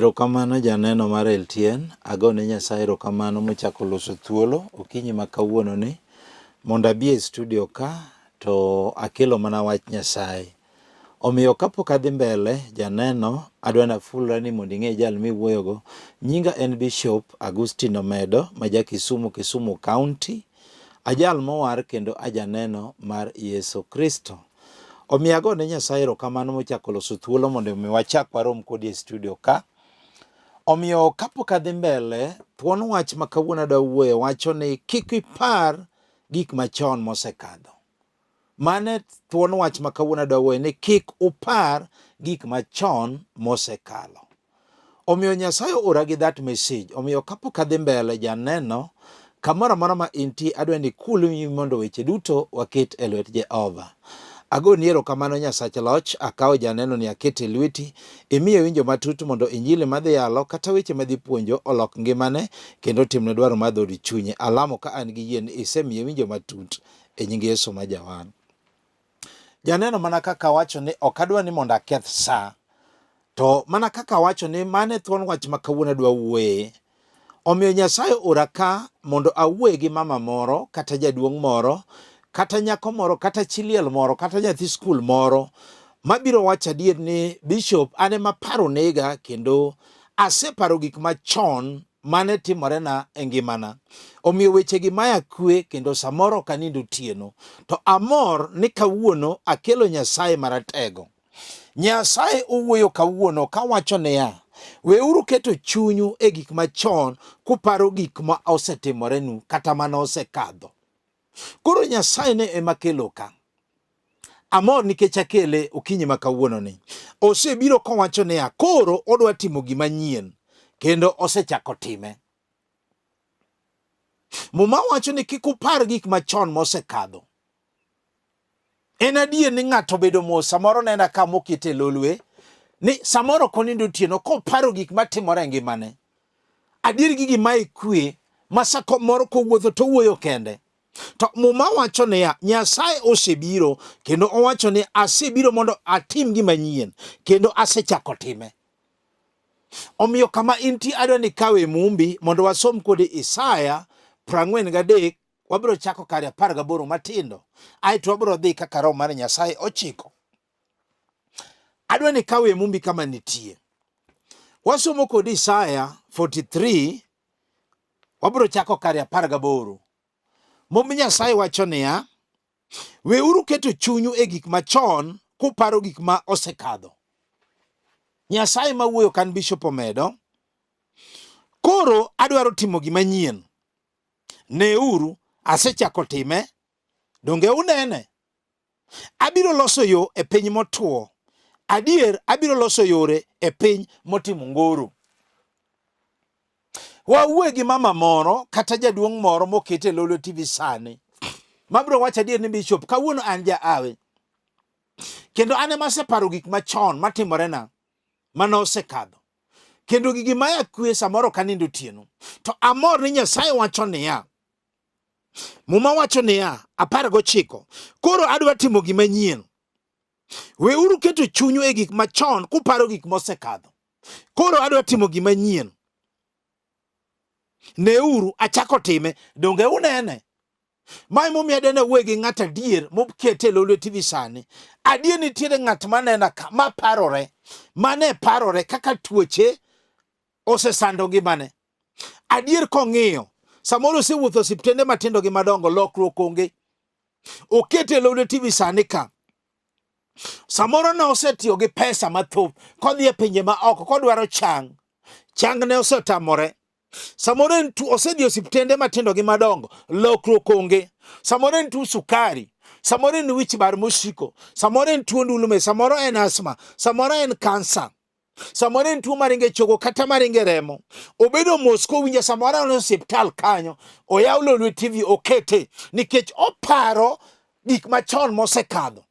Erokamano janeno mar LTN, agone Nyasaye erokamano mochako loso thuolo okinyi ma kawuono ni mondo abi e studio ka to akelo mana wach Nyasaye. Omiyo kapok adhi mbele janeno, adwa nafulra ni mondo ing'e jal miwuoyogo. Nyinga en Bishop Agustino Omedo ma ja Kisumu, Kisumu County. Ajal mowar kendo ajaneno mar Yesu Kristo. Omiyo ago ne Nyasaye erokamano mochako loso thuolo mondo mi wachak warom kodi e studio ka. Omiyo kapok adhi mbele, thuon wach ma kawuono adwa wuoye wacho ni kik ipar gik machon mosekadho. Mane thuon wach ma kawuono adwa wuoye ni kik upar gik machon mosekalo. Omiyo Nyasaye ora gi that message. Omiyo kapok adhi mbele janeno, kamoro amora ma intie adwa ni ikul mondo weche duto waket e lwet Jehova. Agoni erokamano Nyasach loch, akawo janeno ni akete e lweti, imiye winjo matut mondo injili madhi yalo kata weche madhi puonjo olok ngimane kendo otimne dwaro mar dhood chunye. Alamo ka an gi yie ni isemiye winjo matut e nying Yesu ma Jawar. Janeno mana kaka awacho ni ok adwa ni mondo aketh sa, to mana kaka awacho ni mano e thuon wach ma kawuono adwa wuoye. Omiyo Nyasaye ora ka mondo awuoye gi mama moro kata jaduong' moro kata nyako moro kata chi liel moro kata nyathi skul moro mabiro wacho adier ni Bishop an ema paro nega kendo aseparo gik machon mane timorena e ngimana. Omiyo wechegi maya kwe kendo samoro ok anind otieno. To amor ni kawuono akelo Nyasaye maratego. Nyasaye owuoyo kawuono kawacho niya, weuru keto chunyu e gik machon kuparo gik ma osetimorenu kata mana osekadho. Koro Nyasaye ne ema kelo ka. Amor nikech akele okinyi ma kawuononi. Osebiro kowacho niya, koro odwa timo gima nyien kendo osechako time. Muma wacho ni kik upar gik machon mosekadho. En adier ni ng'ato bedo mos samoro nena ka mokete e lolwe ni samoro ok onind otieno koparo gik matimore e ngimane. Adier gigi mae kwe ma samoro kowuotho to owuoyo kende. To Muma wacho niya, Nyasaye osebiro kendo owacho ni asebiro mondo atim gima nyien kendo asechako time. Omiyo kama intie adwa ni kawe Mumbi mondo wasom kodi Isaya 43 wabiro chako kare 18 matindo aeto wabiro dhi kaka Roho mar Nyasaye ochiko. Adwa ni kawe Mumbi kama nitie. Wasomo kodi Isaya 43 Wabiro chako kare 18. Mumb Nyasaye wacho niya, weuru keto chunyu e gik machon kuparo gik ma osekadho. Nyasaye ma wuoyo kan Bishop omedo, koro adwaro timo gima nyien. Neuru, asechako time, donge unene? Abiro loso yo e piny motwo. Adier, abiro loso yore e piny motimo ngoro. Wawuoye gi mama moro kata jaduong' moro mokete e Lolwe TV sani mabiro wacho adier ni Bishop, kawuono an jaawe kendo an ema aseparo gik machon matimorena mane osekadho kendo gigi maya kwe samoro ok anind otieno to amor ni Nyasaye wacho niya Muma wacho niya, 19, koro adwa timo gima nyien. Weuru keto chunyu e gik machon kuparo gik mosekadho. Koro adwa timo gima nyien. Neuru, achako time, donge unene? Ma emomiyo adwa ni awuoye gi ng'at adier mokete e Lolwe TV sani. Adier nitiere ng'at manena ka, maparore, mane parore kaka tuoche osesando ngimane. Adier kong'iyo, samoro osewuotho osiptende matindo gi madongo, lokruok onge. Okete e Lolwe TV sani ka. Samoro ne osetiyo gi pesa mathoth kodhi e pinje ma oko kodwaro chang. Chang ne osetamore. Samoro en tu osedhi e osiptende matindo gi madongo, lokruok onge. Samoro en tuo sukari, samoro en wich bar mosiko, samoro en tuo ndulme, samoro en asma, samoro en kansa. Samoro en tuo maringo e chogo kata maringo e remo. Obedo mos kowinjo samoro en e osiptal kanyo, oyaw Lolwe TV okete nikech oparo gik machon mosekadho.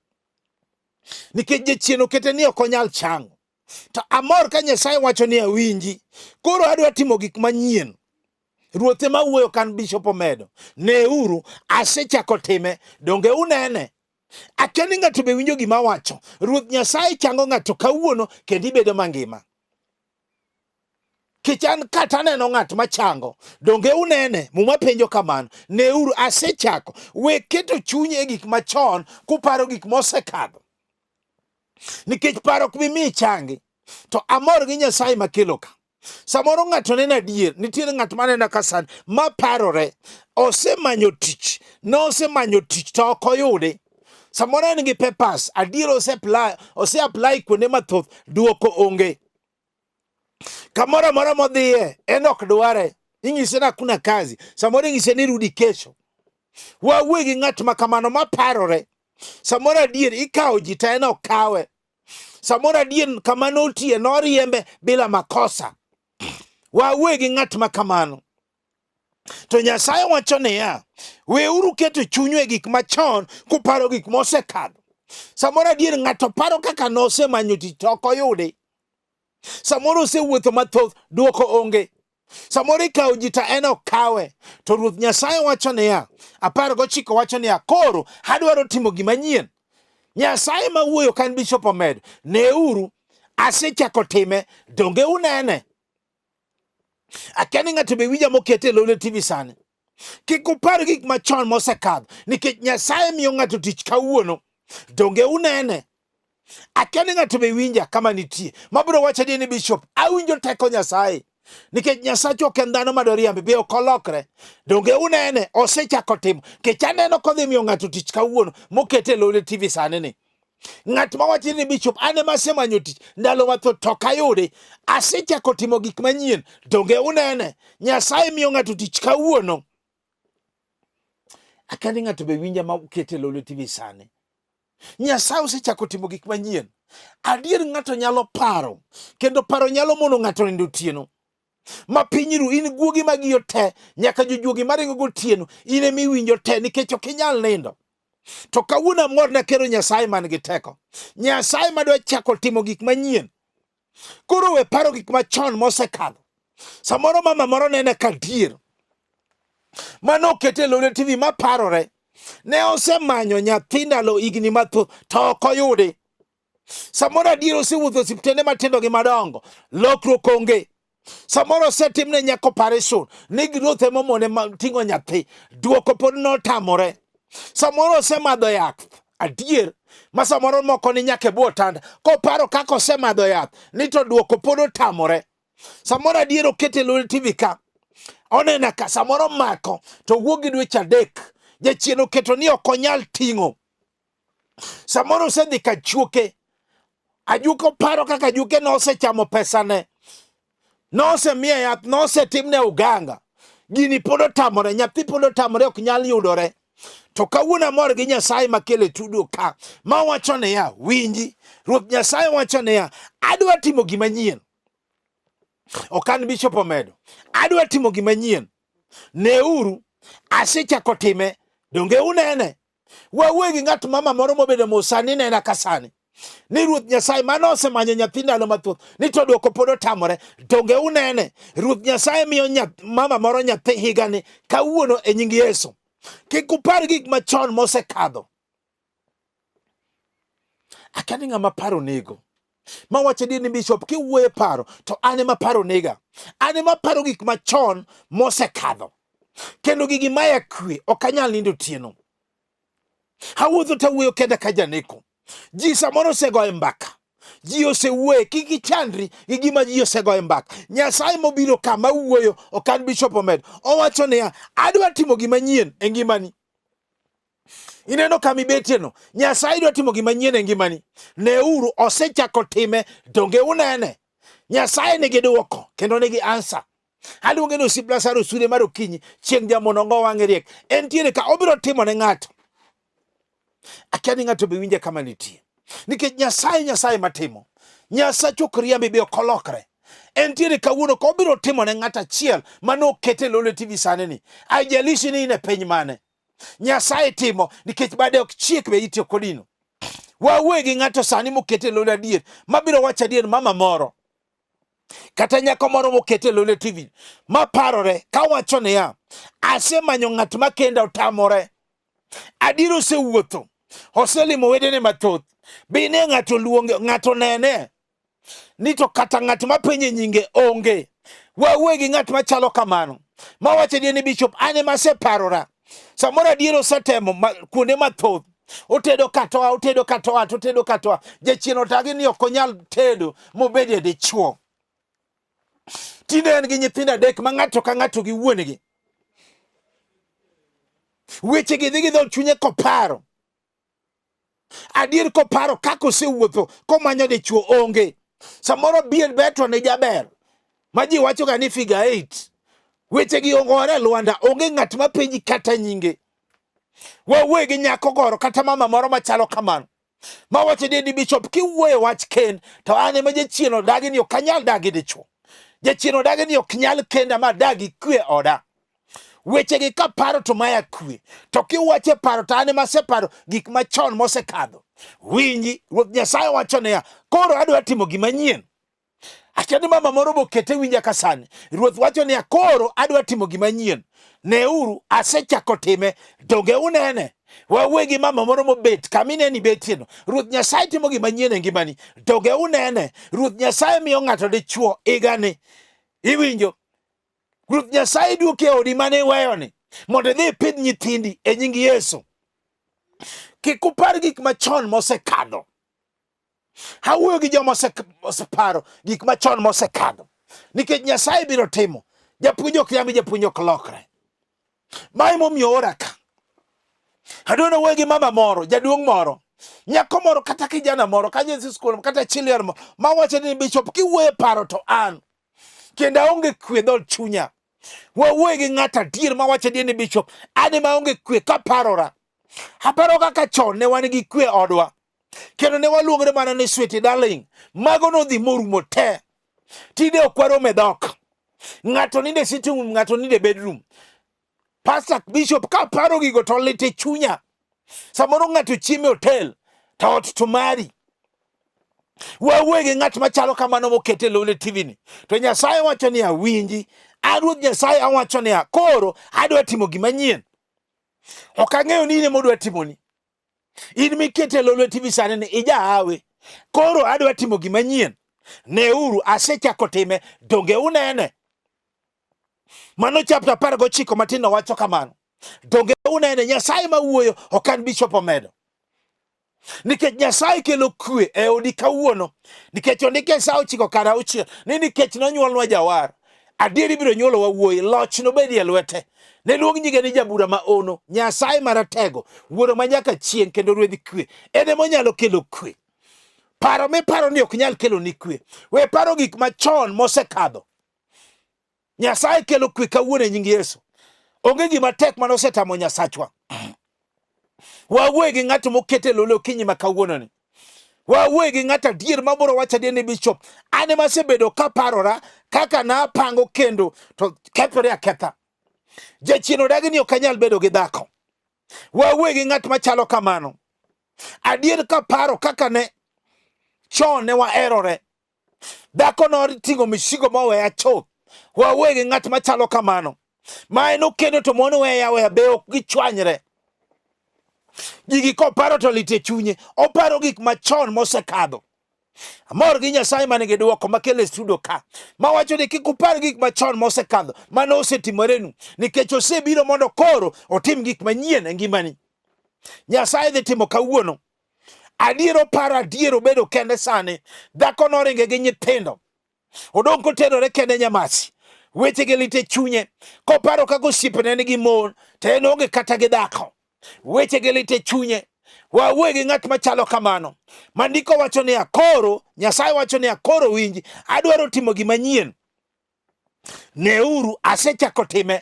Nikech jachien okete ni ok onyal chango. To amor ka Nyasaye wacho ni awinji. Koro adwa timo gik manyien. Ruoth ema wuoyo kan Bishop omedo. Neuru, asechako time. Donge unene? Akia ni ng'ato be winjo gima awacho. Ruoth Nyasaye chango ng'ato kawuono kendo ibedo mangima. Kech an kata aneno ng'at machango, donge unene? Muma penjo kamano. Neuru, asechako. We keto chunyi e gik machon kuparo gik mosekadho. Nikech paro ok bi mi ichangi. To amor gi Nyasaye makelo ka. Samoro ng'ato neno adier, nitiere ng'at maneno ka sani ma parore, osemanyo tich, nosemanyo tich to ok oyudi. Samoro en gi papers, adier ose apply, ose apply kuonde mathoth, duoko onge. Kamoro amora modhiye, en ok dware. Inyise ni hakuna kazi. Samoro inyise ni rudi kesho. Wawuoyo gi ng'at ma kamano ma parore. Samoro adier ikawo ji to en ok kawe. Samoro adier kama notiye noriembe bila makosa. Wawuoyo gi ng'at ma kamano. To Nyasaye wacho niya, weuru keto chunyu e gik machon kuparo gik mosekadho. Samoro adier ng'ato paro kaka nosemanyo tich to ok oyudi. Samoro osewuotho mathoth, dwoko onge. Samoro ikawo ji to en ok kawe. To Ruoth Nyasaye wacho niya, 19 wacho niya, koro adwaro timo gima nyien. Nyasaye ma wuoyo kan Bishop Omedo, neuru, asechako time, donge unene? Akia ni ng'ato be winja mokete e Lolwe TV sani. Kik upar gik machon mosekadho, nikech Nyasaye miyo ng'ato tich kawuono. Donge unene? Akia ni ng'ato be winja kama nitie. Mabiro wacho adier ni Bishop, awinjo teko Nyasaye. Nikech Nyasache ok en dhano madoriambi, be ok olokre. Donge unene? Osechako timo. Nikech aneno kodhi miyo ng'ato tich kawuono mokete e Lolwe TV sani ni. Ng'at ma wacho ni Bishop, an ema asemanyo tich ndalo mathoth to ok ayude. Asechako timo gik manyien. Donge unene? Nyasaye miyo ng'ato tich kawuono. Akia ni ng'ato be winja ma okete Lolwe TV sani. Nyasaye osechako timo gik manyien. Adier ng'ato nyalo paro, kendo paro nyalo mono ng'ato nindo otieno. Ma piny ru, in guogi magiyo te, nyaka jojuogi maringo gotieno, in ema iwinjo te nikech ok inyal nindo. To kawuono amor nakero Nyasaye man gi teko. Nyasaye madwa chako timo gik manyien. Koro we paro gik machon mosekadho. Samoro mama moro nene ka dier. Mano okete e Lolwe TV maparore. Ne osemanyo nyathi ndalo higni mathoth to ok oyudi. Samoro adier osewuotho osiptende matindo gi madongo, lokruok onge. Samoro osetimne nyaka operation ni growth ema omone ting'o nyathi, duoko pod notamore. Samoro osemadho yath adier ma samoro moko ni nyaka e bwo otanda koparo kaka osemadho yath ni to duoko pod otamore. Samoro adier okete Lolwe TV ka onena ka samoro mako to wuok gi dweche 3 jachien oketo ni ok onyal ting'o. Samoro osedhi ka chuoke, ajuka oparo kaka ajuke nosechamo pesane, nosemiye yath, nosetimne uganga, gini pod otamore, nyathi pod otamore, ok nyal yudore. To kawuono amor gi Nyasaye makele tudo ka, ma wacho niya, winji, Ruoth Nyasaye wacho niya, adwa timo gima nyien. Ok an Bishop Omedo, adwa timo gima nyien. Neuru, asechako time, donge unene? Wawuoyo gi ng'at mama moro mobedo mos sani nena ka sani. Ni Ruoth Nyasaye mano osemanyo nyathi ndalo mathoth ni to dwoko pod otamore. Donge unene? Ruoth Nyasaye miyo mama moro nyathi higani kawuono e nying Yesu. Kik upar gik machon mosekadho. Akia ni ng'ama paro nego. Ma wacho adier ni Bishop kiwuoyo e paro to an ema paro nega. An ema paro gik machon mosekadho. Kendo gigi maya kwe, ok anyal nindo otieno. Awuotho to awuoyo kenda ka janeko. Ji samoro osegoyo mbaka. Ji osewuoye, kik ichandri gi gima ji osegoyo mbaka. Nyasaye mobiro ka ma wuoyo, ok an Bishop Omedo. Owacho niya, adwa timo gima nyien e ngimani. Ineno kama ibetieno, Nyasaye dwa timo gima nyien e ngimani. Neuru, osechako time, donge unene? Nyasaye nigi dwoko kendo nigi answer. Aluonge ni osiep Lazaro sure mar okinyi, chieng' jamono ngo wang'e riek. Entiere ka obiro timo ne ng'ato. Akia ni ng'ato be winja kama nitie. Nikech Nyasaye Nyasaye matimo. Nyasache ok riambi be ok olokre. Entiere kawuono ka obiro timo ne ng'ato achiel mane okete Lolwe TV sani ni. Haijalishi ni in e piny mane. Nyasaye timo nikech bade ok chiek be itiyo kodino. Wawuoye gi ng'ato sani mokete Lolwe adier, mabiro wacho adier mama moro. Kata nyako moro mokete Lolwe TV maparore kawacho niya, asemanyo ng'at makenda otamore. Adier osewuotho, oselimo wedene mathoth. Be ine ng'ato luonge, ng'ato nene ni to kata ng'at mapenje nyinge onge. Wawuoye gi ng'at machalo kamano mawacho adier ni bishop, an ema aseparora. Samoro adier osetemo kuonde mathoth, otedo katoa, otedo katoa, to otedo katoa. Jachien otagi ni ok onyal tedo mobedie dichuo. Tinde en gi nyithindo adek ma ng'ato ka ng'ato gi wuon-gi. Weche gi dhi gi dho chunye koparo. Adier koparo kaka osewuotho komanyo dichuo onge. Samoro bien beto ne jaber ma ji wacho ga ni figure 8. Weche gi ongore Lwanda, onge ng'at ma penji kata nyinge. Wawuoye gi nyako goro kata mama moro machalo kamano. Ma wacho ni bishop kiwuoyo wach kend to an ema jachien odagi ni ok anyal dagi dichuo. Jachien odagi ni ok nyal kenda ma dagi kwe oda. Wechegi kaparo to maya kwe, to kiwacho e paro to an ema aseparo gik machon mosekadho. Winji, Ruoth Nyasaye wacho niya, koro adwa timo gima nyien. Akia ni mama moro bokete winja ka sani. Ruoth wacho niya, koro adwa timo gima nyien. Neuru, asechako time, donge unene? Wawuoye gi mama moro mobet kama ineni betieno. Ruoth Nyasaye timo gima nyien e ngimani, donge unene? Ruoth Nyasaye miyo ng'ato dichuo higani. Iwinjo? Ruoth Nyasaye duoki e odi mane iweyoni mondo idhi ipidh nyithindi e nying Yesu. Kik upar gik machon mosekadho. Awuoyo gi joma oseparo gik machon mosekadho. Nikech Nyasaye biro timo. Japuonj ok yambi, japuonj ok lokre. Ma emomiyo ora ka. Adwa wuoyo gi mama moro, jaduong' moro, nyako moro kata kijana moro, ka nyathi skul kata chilian moro, mawacho ni bishop kiwuoyo e paro to an kendo aonge kwe dhod chunya. Wawuoye gi ng'ato adier mawacho adier ni bishop, an ema aonge kwe kaparora. Aparo kaka chon ne wan gi kwe odwa. Kendo ne waluongre mana ni sweetie darling. Mago nodhi morumo te. Tinde ok warom e dhok. Ng'ato nindo e sitting room, ng'ato nindo e bedroom. Pastor Bishop kaparo gigo to lit e chunya. Samoro ng'ato chiemo e hotel to ot to mari. Wawuoye gi ng'at machalo kamano mokete lole TV ni. To Nyasaye wacho niya, winji. An Ruoth Nyasaye awacho niya, koro adwa timo gima nyien. Ok ang'eyo ni in ema odwa timoni. In mikete lole TV sani ni ijaawe. Koro adwa timo gima nyien. Neuru, asechako time, donge unene? Mano chapter 19 matindo wacho kamano. Donge unene Nyasaye ma wuoyo ok an bishop omedo. Nikech Nyasaye kelo kwe e odi kawuono. Nikech ondike sa 9 kar 6 ni nikech nonyuolnwa jawar. Adier ibiro nyuolowa wuoyi, loch nobedi e lwete. Ne luong nyinge ni jabura ma ono, Nyasaye maratego, wuoro ma nyaka chieng' kendo ruedh kwe. En ema onyalo kelo kwe. Paro miparo ni ok nyal kelo ni kwe. We paro gik machon mosekadho. Nyasaye kelo kwe kawuono e nying Yesu. Onge gima tek mane osetamo Nyasachwa. Wawuoye gi ng'ato mokete lolo okinyi ma kawuono ni. Wawuoye gi ng'ato adier ma biro wacho adier ni bishop. An ema asebedo kaparora kaka napango kendo to kethore aketha. Jachien odagi ni ok anyal bedo gi dhako. Wawuoye gi ng'at machalo kamano. Adier kaparo kaka ne chon ne waherore. Dhako noting'o misigo moweya chuth. Wawuoye gi ng'at machalo kamano. Ma en okendo to mon weya weya be ok gichwanyre. Gigi koparo to lit e chunye. Oparo gik machon mosekadho. Amor gi Nyasaye man gi dwoko makelo e studio ka. Mawacho ni kik upar gik machon mosekadho mane osetimorenu nikech osebiro mondo koro otim gik manyien e ngimani. Nyasaye dhi timo kawuono. Adier oparo adier obedo kende sani. Dhako noringe gi nyithindo. Odong' kotenore kende nyamasi. Weche gi lit e chunye. Koparo kaka osiepene nigi mon to en onge kata gi dhako. Weche gi lit e chunye. Wawuoye gi ng'at machalo kamano. Ma ndiko wacho niya, koro Nyasaye wacho niya, koro winji, adwaro timo gima nyien. Neuru, asechako time.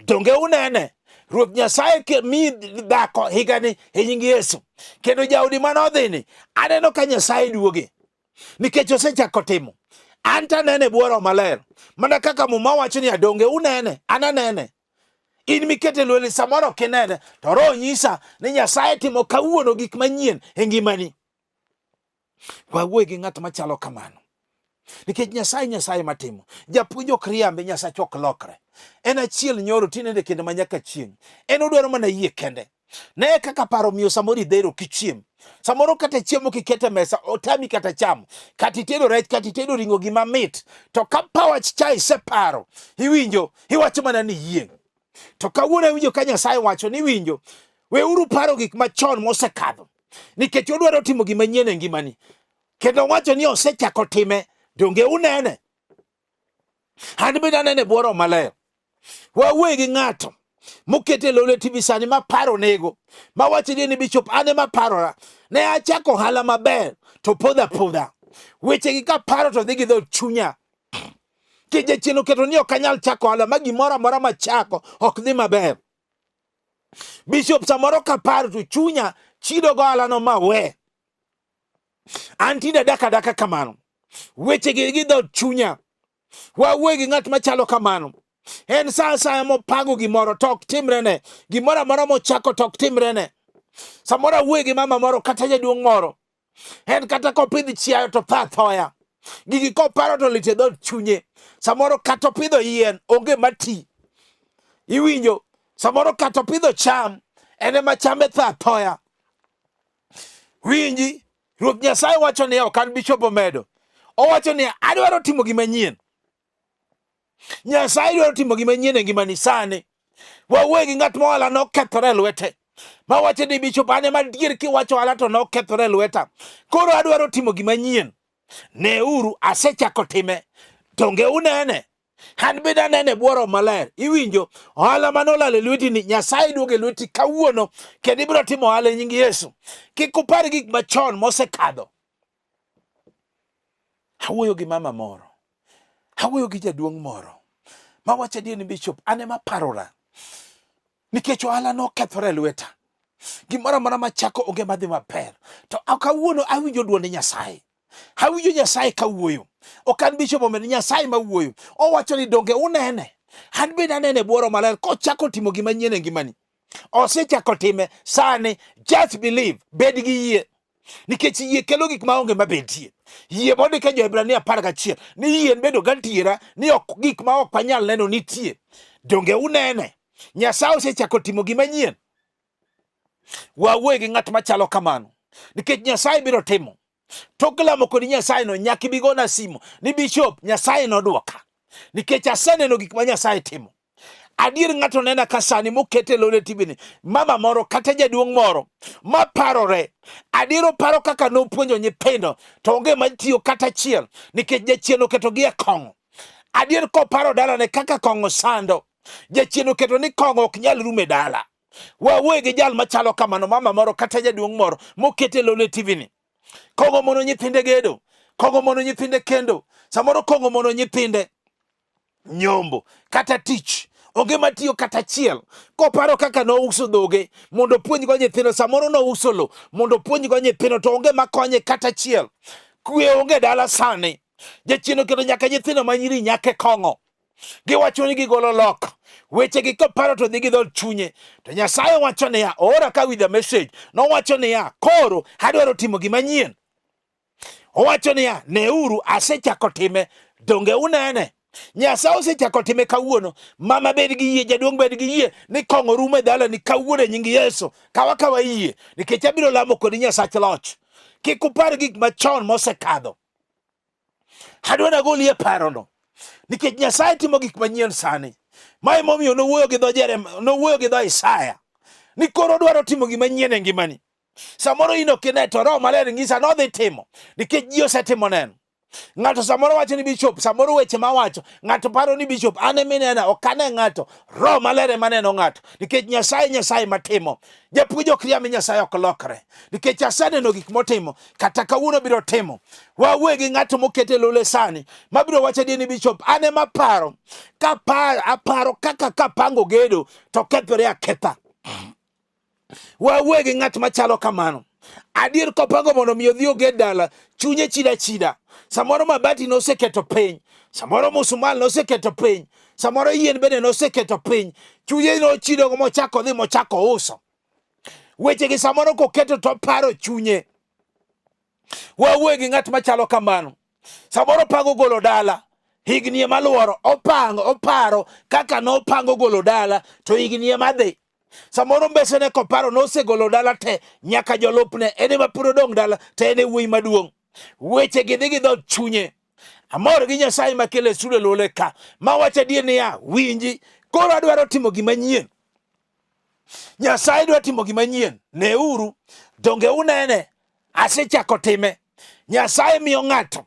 Donge unene? Ruoth Nyasaye mi dhako higani e nying Yesu. Kendo jaodi mane odhini, aneno ka Nyasaye duoge. Nikech osechako timo. An to anene e bwo Roho Maler. Mana kaka Muma wacho niya, donge unene? An anene. In mikete lweli samoro ok inene, to Roho nyisa ni Nyasaye timo kawuono gik manyien e ngimani. Wawuoye gi ng'at machalo kamano. Nikech Nyasaye Nyasaye matimo. Japuonj ok riambe, Nyasache ok lokre. En achiel nyoro tinende kendo ma nyaka chieng'. En odwaro mana yie kende. Ne kaka paro miyo samoro idhero kichiem. Samoro kata chiemo kiketo e mesa otami kata chamo. Kata itedo rech kata itedo ring'o gima mit. To ka pawach cha iseparo, iwinjo, iwacho mana ni yieng'. To kawuono awinjo ka Nyasaye wacho ni winjo, weuru paro gik machon mosekadho. Nikech odwaro timo gima nyien e ngimani. Kendo owacho ni osechako time, donge unene? An bende anene bworo maler. Wawuoye gi ng'ato mokete e Lolwe TV sani ma paro nego ma wacho ni Bishop an ema parora ne achako ohala maber to podha podha wechegi kaparo to dhi gi dho chunya ki jachien oketo ni ok anyal chako ohala ma gimoro amora machako ok dhi maber Bishop samoro kaparo to chunya chido go ohala no ma we an tinde adak adaka kamano wechegi gi dho chunya Wawuoye gi ng'at machalo kamano. En sa asaya mopango gimoro to ok timrene. Gimoro amora mochako to ok timrene. Samoro awuoye gi mama moro kata jaduong' moro. En kata kopidh chiayo to tho athoya. Gigi koparo to lit e dhood chunye. Samoro kata opidho yien onge mati. Iwinjo? Samoro kata opidho cham en ema chambe tho athoya. Winji, Ruoth Nyasaye wacho niya, ok an Bishop Omedo. Owacho niya, adwaro timo gima nyien. Nyasaye dwaro timo gima nyien e ngimani sani. Wawuoye gi ng'at ma ohala nokethore e lwete. Ma wacho ni Bishop an ema adier kiwacho ohala to nokethore e lweta. Koro adwaro timo gima nyien. Neuru, asechako time. Donge unene? An bende anene bworo maler. Iwinjo? Ohala mane olal e lweti ni Nyasaye duogo e lweti kawuono kendo ibiro timo ohala e nying Yesu. Kik upar gik machon mosekadho. Awuoyo gi mama moro. Awuoyo gi jaduong' moro. Mawacho adier ni Bishop, an ema parora. Nikech ohala nokethore e lweta. Gimoro amora machako onge madhi maber. To kawuono awinjo dwond Nyasaye. Awinjo Nyasaye kawuoyo. Ok an Bishop Omedo, Nyasaye mawuoyo. Owacho ni donge unene? An bende anene bworo maler kochako timo gima nyien e ngimani. Osechako time sani. Just believe, bed gi yie. Nikech yie kelo gik maonge mabetie. Yie mondik e Jo-Hibrania 11 ni yie en bedo gadiera ni ok gik ma ok wanyal neno nitie. Donge unene? Nyasaye osechako timo gima nyien. Wawuoye gi ng'at machalo kamano nikech Nyasaye biro timo. Tok lamo kod Nyasaye no nyaka ibi gona simu ni Bishop, Nyasaye nodwoka nikech aseneno gik ma Nyasaye timo. Adier ng'ato nena ka sani mokete lole tibini mama moro kata jaduong' moro maparore adier oparo kaka nopuonjo nyithindo to onge matiyo kata achiel nikech jachien oketogi e kong'o. Adier koparo dalane kaka kong'o sando jachien oketo ni kong'o ok nyal rumo e dala. Wawuoye gi jal machalo kamano, mama moro kata jaduong' moro mokete lole TV ni. Kong'o mono nyithinde gedo, kong'o mono nyithinde kendo, samoro kong'o mono nyithinde nyombo kata tich onge matiyo kata achiel. Koparo kaka nouso dhoge mondo opuonjgo nyithindo, samoro nouso lo mondo opuonjgo nyithindo to onge makonye kata achiel. Kwe onge dala sani. Jachien oketo nyaka nyithindo ma nyiri nyaka e kong'o. Giwacho ni gigolo lok wechegi koparo to dhi gi dhood chunye. To Nyasaye wacho niya, oora ka with a message. Nowacho niya, koro adwaro timo gima nyien. Owacho niya, neuru asechako time, donge unene? Nyasaye osechako time kawuono. Mama bed gi yie, jaduong' bed gi yie ni kong'o rumo e dalani kawuono e nying Yesu. Kawa kawa yie, nikech abiro lamo kodi Nyasach loch. Kik upar gik machon mosekadho. Adwa nagoli e parono nikech Nyasaye timo gik manyien sani. Ma emomiyo nowuoyo gi dho Jerem, nowuoyo gi dho Isaya ni koro odwaro timo gima nyien e ngimani. Samoro in ok ine to Roho Maler nyisa nodhi timo nikech ji osetimo neno. Ng'ato samoro wacho ni bishop, samoro weche mawacho, ng'ato paro ni bishop, an ema inena, ok ane ng'ato. Roho Maler ema neno ng'ato nikech Nyasaye Nyasaye matimo. Japuonj ok riambi, Nyasaye ok lokre nikech aseneno gik motimo kata kawuono biro timo. Wawuoye gi ng'ato mokete lole sani mabiro wacho adier ni bishop, an ema aparo kaparo aparo kaka kapango gedo to kethore aketha. Wawuoye gi ng'at machalo kamano. Adier kopango mondo mi odhi oged dala, chunye chida chida. Samoro mabati noseketo piny, samoro musumal noseketo piny, samoro yien bende noseketo piny. Chunye nochido mochako dhi mochako uso. Wechegi samoro koketo to paro chunye. Wawuoye gi ng'at machalo kamano. Samoro pango golo dala higni ema luoro, opango oparo kaka nopango golo dala to higni ema dhi. Samoro mbesene koparo nosegolo dala te nyaka jolupne, en ema pod odong' dala to en e wuoyi maduong'. Weche gi dhi gi dhood chunye. Amor gi Nyasaye makelo e studio Lole ka. Ma wacho adier niya, winji, koro adwaro timo gima nyien. Nyasaye dwa timo gima nyien. Neuru, donge unene? Asechako time. Nyasaye miyo ng'ato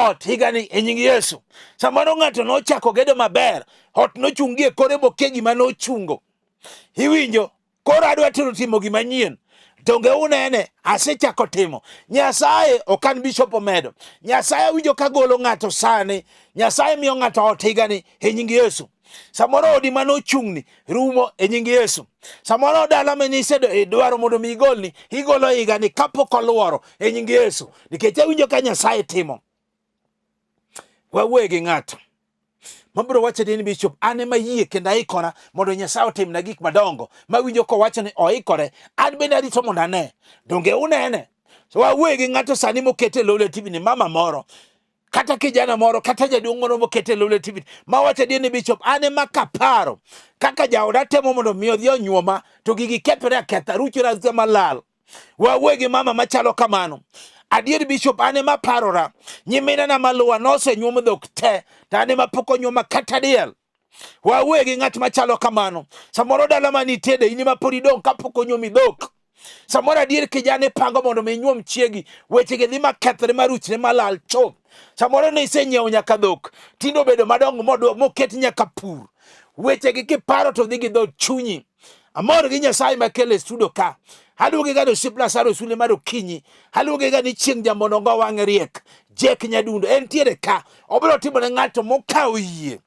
ot higani e nying Yesu. Samoro ng'ato nochako gedo maber, ot nochung' gi e kore bokie gima nochungo. Iwinjo? Koro adwa tero timo gima nyien. Donge unene? Asechako timo. Nyasaye ok an bishop omedo. Nyasaye awinjo ka golo ng'ato sani. Nyasaye miyo ng'ato ot higani e nying Yesu. Samoro odi mane ochung'ni rumo e nying Yesu. Samoro dala mane isedwaro mondo mi igolni, igolo higani kapok oluoro e nying Yesu. Nikech awinjo ka Nyasaye timo. Wawuoye gi ng'ato mabiro wacho ni bishop, an ema yie kendo aikora mondo Nyasaye otimna gik madongo mawinjo kowacho ni oikore, an bende arito mondo ane. Donge unene? So wawuoye gi ng'ato sani mokete Lolwe TV ni mama moro kata kijana moro kata jaduong' moro mokete Lolwe TV mawacho adier ni bishop, an ema kaparo kaka jaoda temo mondo mi odhi onyuoma to gigi kethore aketha, ruchore arucha malal. Wawuoye gi mama machalo kamano. Adier bishop, an ema parora. Nyiminena maluwa nosenyuom dhok te, to an ema pok onyuoma kata diel. Wawuoye gi ng'at machalo kamano. Samoro dala ma nitede in ema pod idong' kapok onyuomi dhok. Samoro adier kijana ipango mondo mi inyuom chiegi, wechegi dhi makethre maruchre malal chuth. Samoro ne isenyiewo nyaka dhok, tinde obedo madongo moket nyaka pur. Wechegi kiparo to dhi gi dho chunyi. Amor gi Nyasaye makelo e studio ka. Aluonge ga ni osiep Lazaro sule mar okinyi. Aluonge ga ni chieng' jamonongo wang'e riek. Jack Nyadundo entiere ka. Obiro timo ne ng'ato mokawo yie.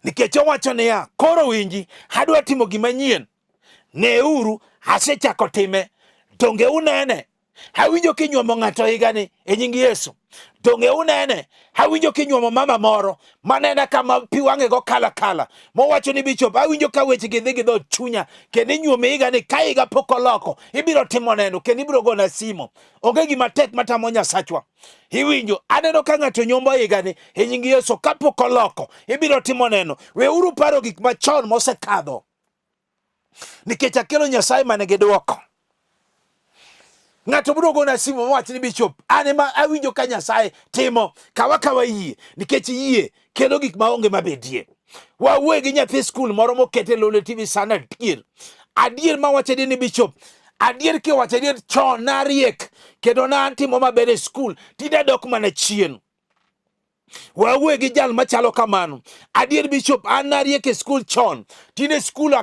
Nikech owacho niya, koro winji, adwa timo gima nyien. Neuru, asechako time. Donge unene? Awinjo kinyuomo ng'ato higani e nying Yesu. Donge unene? Awinjo kinyuomo mama moro manena kama pi wang'e go kala kala mowacho ni bishop, awinjo ka weche gi dhi gi dho chunya kendo inyuomi higani ka higa pok oloko ibiro timo neno kendo ibiro gona simo. Onge gima tek matamo Nyasachwa. Iwinjo, aneno ka ng'ato nyombo higani e nying Yesu kapok oloko ibiro timo neno. Weuru paro gik machon mosekadho. Nikech akelo Nyasaye mane gi dwoko. Ng'ato biro gona simu mowach ni bishop, an ema awinjo ka Nyasaye timo, kawa kawa yie, nikech yie kelo gik maonge mabedie. Wawuoye gi nyathi skul moro mokete Lolwe TV sana adier. Adier mawacho ni bishop, adier kiwacho adier chon nariek kendo natimo maber e skul, tinde adok mana chien. Wawuoye gi jal machalo kamano. Adier bishop, an nariek e skul chon. Tinde skul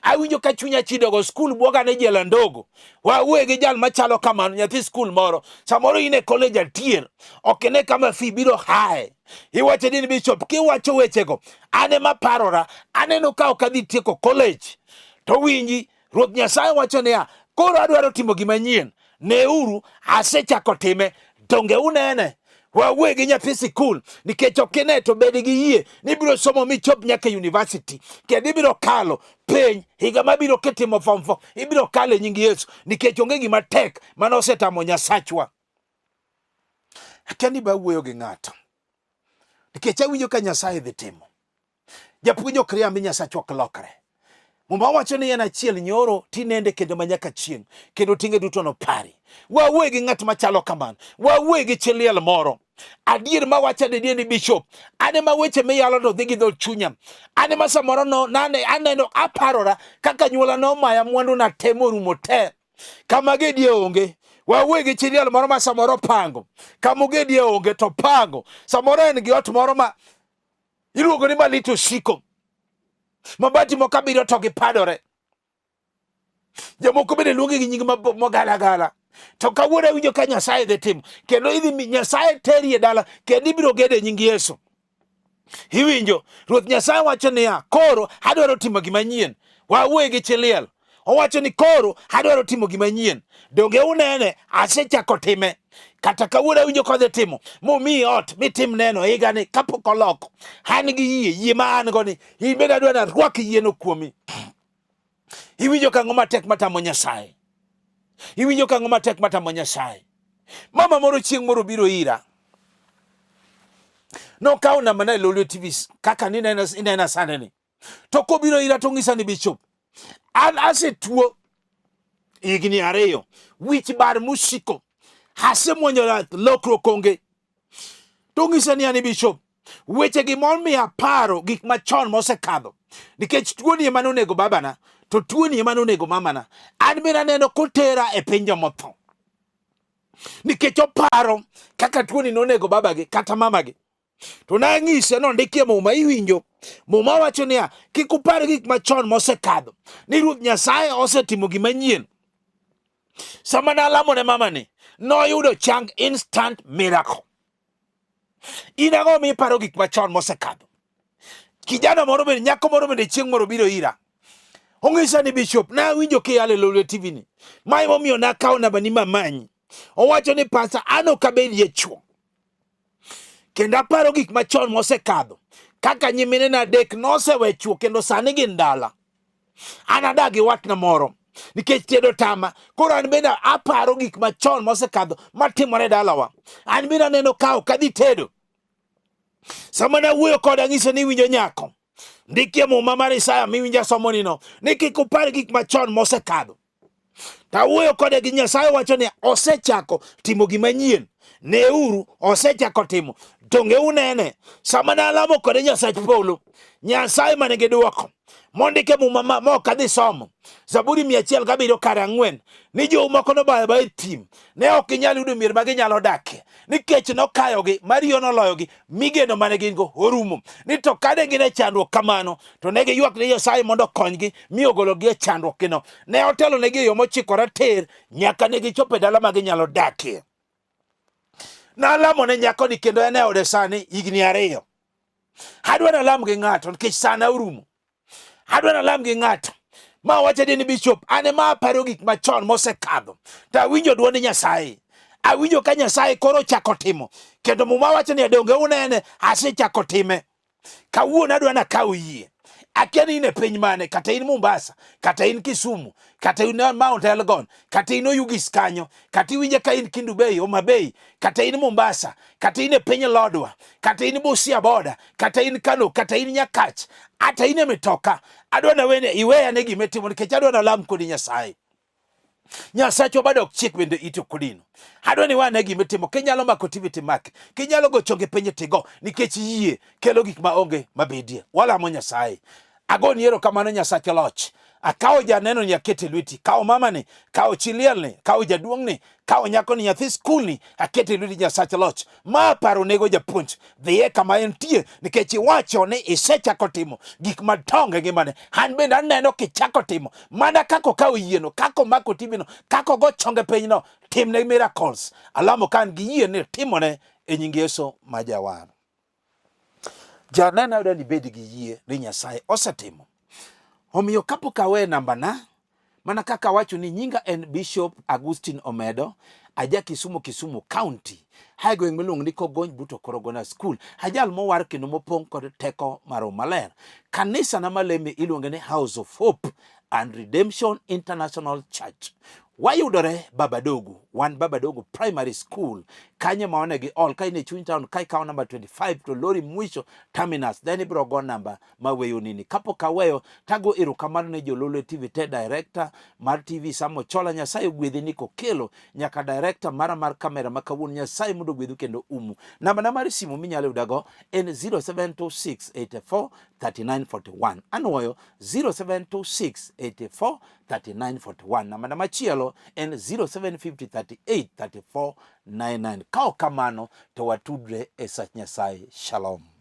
awinjo ka chunya chidogo, skul bwoga ne jela ndogo. Wawuoye gi jal machalo kamano, nyathi skul moro. Samoro in e college adier, ok ine kama fee biro hae. Iwacho ni bishop, kiwacho wechego, an ema parora, aneno ka ok adhi tieko college. To winji, Ruoth Nyasaye wacho niya, koro adwaro timo gima nyien. Neuru, asechako time. Donge unene? Wawuoye gi nyathi sikul nikech ok ine to bed gi yie ni ibiro somo michop nyaka university kendo ibiro kalo penj higa mabiro kitimo form 4 ibiro kalo e nying Yesu nikech onge gima tek mane osetamo Nyasachwa. Akia ni ba wuoyo gi ng'ato nikech awinjo ka Nyasaye dhi timo. Japuonj ok riambi, Nyasachwa ok lokre. Muma wacho ni en achiel nyoro tinende kendo ma nyaka chieng' kendo tinge duto nopari. Wawuoye gi ng'at machalo kamano, wawuoye gi chi liel moro. Adier ma wacho adier ni bishop, an ema weche miyalo to dhi gi dho chunya. An ema samoro no nane aneno aparora kaka nyuola nomaya mwandu na te morumo te. Kama gedie onge, wawuoye gi chi liel moro ma samoro pango. Kama ogedie onge to pango. Samoro en gi ot moro ma iluongo ni malit osiko mabati moko abiriyo to gipadore jomoko bende luonge gi nying mogalagala to kawuono awinjo ka Nyasaye dhi timo kendo idhi Nyasaye teri e dala kendo ibiro gedo e nying Yesu iwinjo Ruoth Nyasaye wacho niya koro adwaro timo gima nyien wawuoye gi chi liel Owacho ni koro adwaro timo gima nyien. Donge unene asechako time. Kata kawuono awinjo kodhi timo momiyi ot mitim neno higani kapok oloko. An gi yie, yie ma an go ni in bende adwa ni arwak yieno kuomi. Iwinjo ka ang'o matek matamo Nyasaye? Iwinjo ka ang'o matek matamo Nyasaye? Mama moro chieng' moro biro ira. Nokawo namba na e Lolwe TV kaka ninena inena sani ni. To kobiro ira to ong'isa ni bishop, an asetuo higni 2, wich bar mosiko, asemuonyo yath, lokruok onge. To ong'isa ni an bishop, wechegi momiyo aparo gik machon mosekadho, nikech tuoni ema nonego babana, to tuoni ema nonego mamana. An bende aneno kotera e piny jomotho, nikech oparo kaka tuoni nonego babagi kata mamagi. To nang'ise nondikie Muma, iwinjo. Muma wacho niya, kik upar gik machon mosekadho, ni Ruoth Nyasaye osetimo gima nyien. Sama nalamo ne mamani, noyudo chang instant miracle. In ang'o miparo gik machon mosekadho? Kijana moro bende, nyako moro bende chieng' moro biro ira. Ong'isa ni bishop, nawinjo kiyalo e Lolwe TV ni. Ma emomiyo nakawo nambani mamanyi. Owacho ni pastor, an ok abedie chwo. Kendo aparo gik machon mosekadho. Kaka nyiminena 3 nosewe chwo kendo sani gin dala. An adak gi watna moro nikech tedo tama. Koro an bende aparo gik machon mosekadho matimore dalawa. An bende aneno ka ok adhi tedo. Sama nawuoyo kode ang'ise ni iwinjo nyako. Ndikie Muma mar Isaya miwinjo somonino ni kik upar gik machon mosekadho. Tawuoyo kode gi Nyasaye wacho ni osechako timo gima nyien. Neuru, osechako timo. Donge unene? Sama nalamo kode Nyasach polo, Nyasaye mane gi dwoko mondike Muma ma ok adhi somo. Zaburi 107 kar 4 ni jou moko nobayo e thim, ne ok ginyal yudo mier ma ginyalo dakie, nikech nokayogi, mariyo noloyogi, mi geno mane gin go orumo. Ni to kane gin e chandruok kamano, to ne giywak ne Nyasaye mondo okonygi, mi ogologi e chandruokgino. Ne otelonegi e yo mochikore tir, nyaka ne gichopo e dala ma ginyalo dakie. Nalamo ne nyakoni kendo en e ode sani higni 2. Adwa nalam gi ng'ato nikech sana orumo. Adwa nalam gi ng'ato. Ma wacho ni bishop, an ema aparo gik machon mosekadho. To awinjo dwond Nyasaye. Awinjo ka Nyasaye koro ochako timo. Kendo Muma wacho ni donge unene, asechako time. Kawuono adwa nakaw yie. Akia ni in e piny mane, kata in Mombasa, kata in Kisumu, kata in Mount Elgon, kata in Oyugis kanyo, kata iwinja ka in Kendu Bay, Homa Bay, kata in Mombasa, kata in e piny Lodwa, kata in Busia boda, kata in Kano, kata in Nyakach, ata in e mitoka. Adwa na wene iweya ne gima itimo nikech adwa nalam kodi Nyasaye. Nyasachwa bado ok chik bende iti ok odino. Adwa ni wane gima itimo, kinyalo mako TV timaki, kinyalo go chonge piny tigo, nikech yie kelo gik ma onge mabedie. Walamo Nyasaye. Agoni erokamano Nyasach loch. Akawo janeno ni akete lweti, kawo mamani, kawo chi lielni, kawo jaduong'ni, kawo nyakoni, nyathi skulni, akete lweti Nyasach loch. Ma paro nego japuonj, dhiye kama entie, nikech iwacho ni isechako timo gik madongo e ngimane. An bende aneno kichako timo mana kaka okawo yieno, kaka omako tibino, kaka ogo chonge pinyno, timne miracles. Alamo ka an gi yie ni timone e nying Yesu ma Jawar. Janeno ayudo ni ibed gi yie ni Nyasaye osetimo. Omiyo kapok awe nambana, mana kaka awacho ni nyinga en Bishop Augustine Omedo, aja Kisumu, Kisumu County, hae gweng' miluongo ni Kogony but Okorogona School, ajal mowar kendo mopong' kod teko mar Roho Maler. Kanisa na maleme iluonge ni House of Hope and Redemption International Church. Wayudore Babadogo, wan Babadogo Primary School, kanyo ma wane gi all, ka in e chuny town, ka ikawo namba 25 to lori mwisho terminus, then ibiro go namba maweyo nini. Kapok aweyo, tago erokamano ne Jololwe TV te, director mar TV Sam Ochola, Nyasaye ogwedhi ni kokelo nyaka director mara mar kamera ma kawuono, Nyasaye mondo ogwedhu kendo umu. Namba na mar simu minyalo yudago en 0726 84 3941. Anwoyo 0726 84 3941. Namba na machielo en 0750 38 34 99. Ka ok kamano to watudre e sach Nyasaye. Shalom.